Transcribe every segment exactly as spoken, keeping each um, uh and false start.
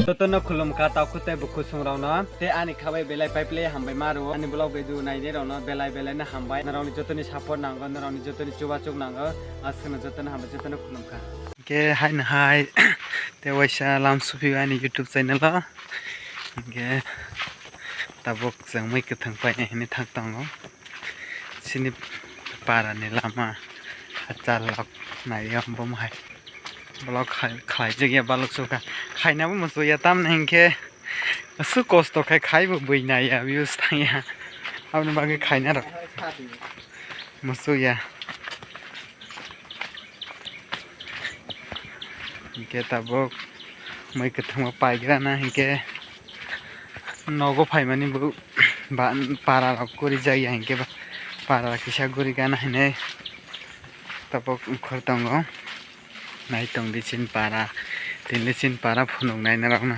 Jotono khulumkha takhuk tei bukhuk songrokno tei ani khabai belai paiple hambai ma rwo. Ani vlog video nainai rokno belai belai no hambai. Norokni jotoni support nango, norokni jotoni chubachu nango. Aswkno jotono hambai, jotono khulumkha. Hwnkhe haino hai tei waisa lam suphi ani YouTube channel o. Hwnkhe tabuk chwng mui kwthang painai hinwi thang tongo. Chini para ni lama hachal lok nai yong bom hai. Vlog khai, khlaijak ya balok sukha. Khainabo muchuk ya tamni hinkhe aswk kosto khai khaibo bui nai ya views thang ya. Aboni bagwi khaina rok muchuk ya. Hinkhe tabuk mui kwthangma paigrana hinkhe nogo phaimani bo ba para rok guri jak ya hinkhe ba para kisa guri gana hinwi tabuk wngkhor tongo. Naitong di chini para, tini chini para phunuknai norokno.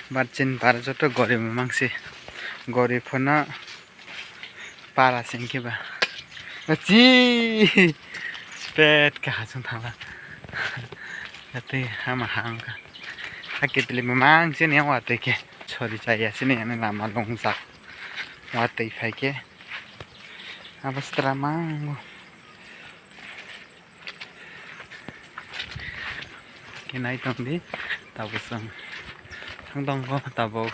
But chini para joto gorib mangsi, gorib phano para se hinkhe ba. Chi! Spet khe hachung thangla. Tei hama ha wngkha. Ha kitli mamang chini watwi khe. Sori chaya chini ani lama lungjak. Watwi phai khe. Abo sitra mango. Khe nai tong di, tabuk chwng thang tongo, tabuk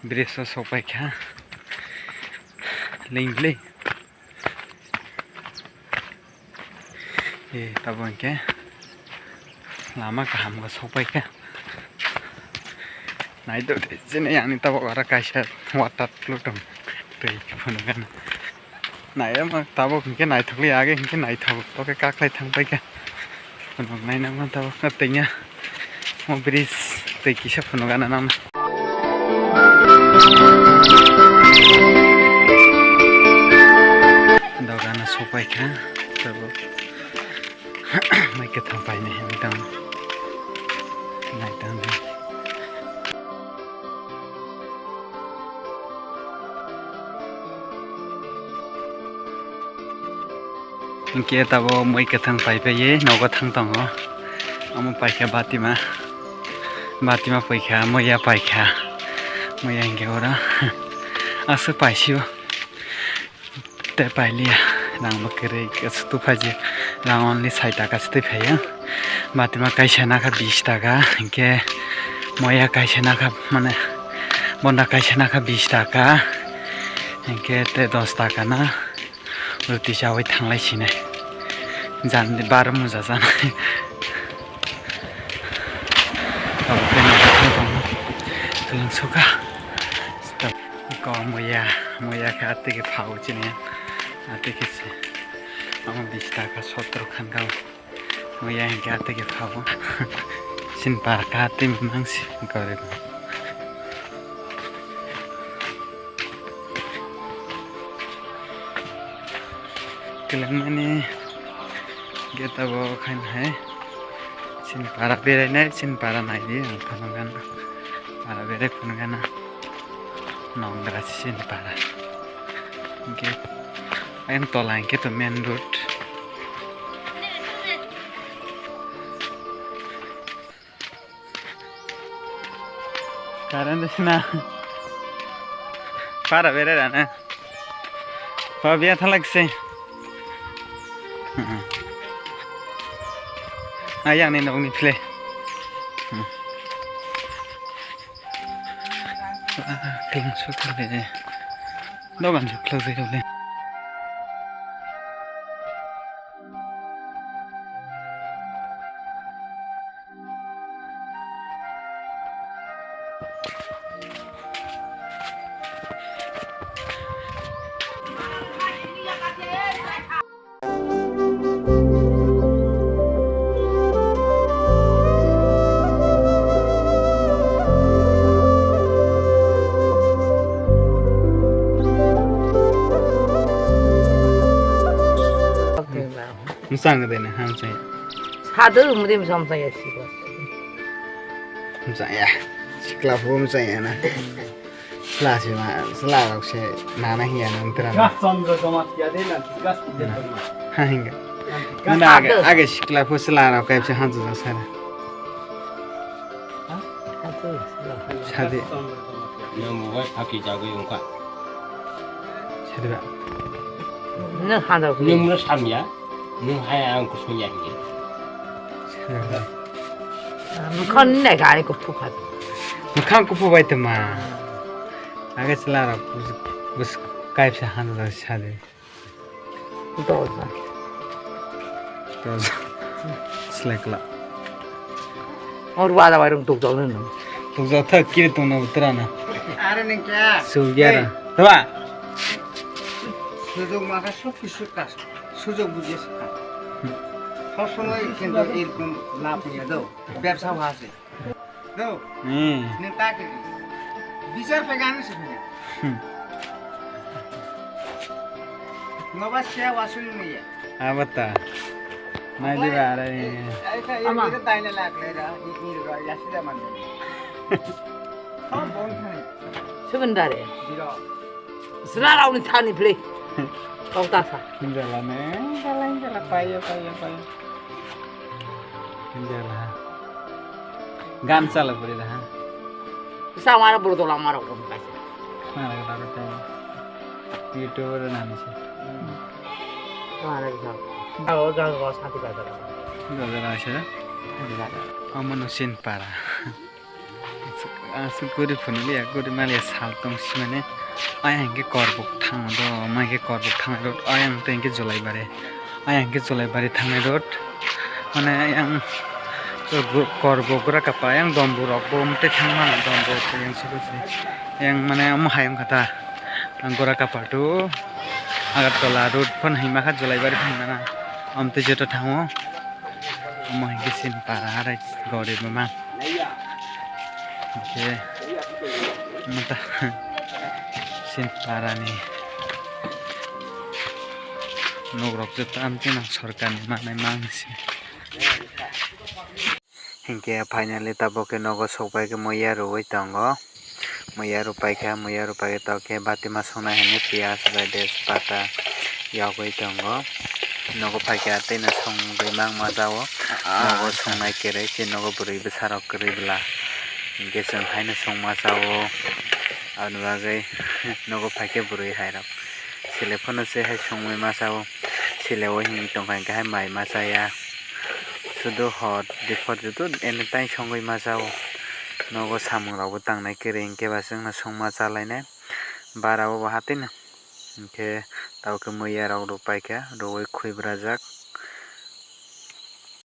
bridge o sok pai kha. Ling ling. E, tabuk hinkhe lama kaham khe sok pai kha. Nai tong di, chini ani tabuk aro kaisa water plutum twi phunukgana. Naiyama tabuk hinkhe naithokli age hinkhe naithok tokhe kaklai thangpaikha. Phunuknai nangma tabuk tengya o bridge tei kisa phunukgana nangma. Dogana sokpaikha tabuk. Mai kwthang painai hinwi tong. Naitong di. Hinkhe tabuk mui kwthang paiphaiwi nogo thang tongo. Omo paikha batima. Batima paikha, muiya paikha. Muiya hinkhe oro aswk paisio. Tei pailiya, rang bo kwrwi, aswk tubuphaijak, rang only sai taka se tubuphaio. Batima kaisa nakha bish taka, hinkhe moya kaisa nakha, mane, bonda kaisa nakha bish taka, hinkhe tei dos taka na roti chawi thanglai sinai. Jani baro muja janai. Abo khe nai tongmo. Twi sukha. Ko muya, muya khe atwi khe phao chini. Atwi khe se. Amo bish taka sotro khan gao. Muya hinkhe atwi khe phao. Sin par kha atwi mangsi gorib. Kwlwngmani gate abo khaina hai chini para berainai, chini para naidi ang phano gana para berai phano gana nongra se chini para gate ayang tola hinkhe to main road. Current sina. Para bere rana. Pa biya thalak se. Ayang ni nokni phle. Kling sukle. Dogan sukle. Mwchang de na hamsai. Sadu mudi mwchang ya si. Mwchang ya. Sikla phu mwchang ya na. Chwla se ma, chwla rok se nana hiya nang tera. Gas chondro joma kiya de na, gas kiya de ma. Ha hinga. Nana age, age sikla phu chwla rok kai se hanjo ja sara. Ha? Sadi. Nwng bo bai phaki jagwi wngkha. Sadi ba. Nwng handa hwnwi. Nwng no samya. Nwng hai ang kusung ya hinwi. Sadi ba. Mwkhang nai gari kuphuk kha. Mwkhang kuphuk bai tongma. Age chwla rok bus, bus kaisa handa sadi. Doja. Doja. Slekla. Or wada wairung tukjak nang. Tukjak thak kiri tongna utrana. Are neng kya? Sugyara. Hey. Taba. Sujog maka sob kisu kas. Sujog bujye sakha. Sob somoi kintu erkom lab niya do. Bebsa hase. Do. Hmm. Neta ke. Bichar pe gani se. Hmm. Noba siya wasu ni ye. Abata. Nai di ba are. Ai ka ye. Ama. Ira dai na lak le ra. I i ra ya sida man. Kom bon thani. Sebentar ya. Biro. Sra rauni thani play. Kau ta sa. Hinjala ne. Hinjala hinjala payo payo payo. Hinjala. Gan chala puri da ha. Sa mara buru dola mara kom kaisa. Mara ka ta ta. YouTube ro nani se. Mara ka. Aro jang ko santi ka ta. Dola ra se. Amo no sin para. Aswk gori phunukliya, gori maliya sal tong simani. Ayang hinkhe korbuk thangma do, omo hinkhe korbuk thangnai road, ayang tei hinkhe Jolaibari. Ayang hinkhe Jolaibari thangnai road. Mane ayang korbuk gura kapa, ayang Dombur rokbo omo tei thangmano Dombur tei yang sukusi. Yang mane omo hai wngkha ta. Gura kapa to Agartala road phano hinma kha, Jolaibari phano hinma na. Omo tei joto thango. Omo hinkhe sin para harai gori buma. Hinkhe mata sin para ni nok rok joto amtwi nang sorkar ni manai mang se. Hinkhe finally tabuk khe nogo sokpai khe muiya rwui tongo. Muiya rwpaikha, muiya rwpaikhe tabuk khe bati ma songnai hinwi piyaj bai tejpata yogwi tongo. Nogo phaikhe tei no songwi mang ma jao. Nogo songnai kwrwi, tei nogo bwrwi bwsarok kwrwi bwla. Hinkhe chwng haino song ma jao. Aboni bagwi nogo phaikhe bwrwi hairok. Sele phano se hai songwi ma jao. Sele o hinwi tongkha hinkhe hai mai ma chaya. Sudu hor diphor joto anytime songwi ma jao. Nogo samung rokbo tangnai kwrwi hinkhe ba chwngno songma chalainai. Bara o bo hatino. Hinkhe tabuk khe muiya rok rwpaikha, rwui khuibrajak.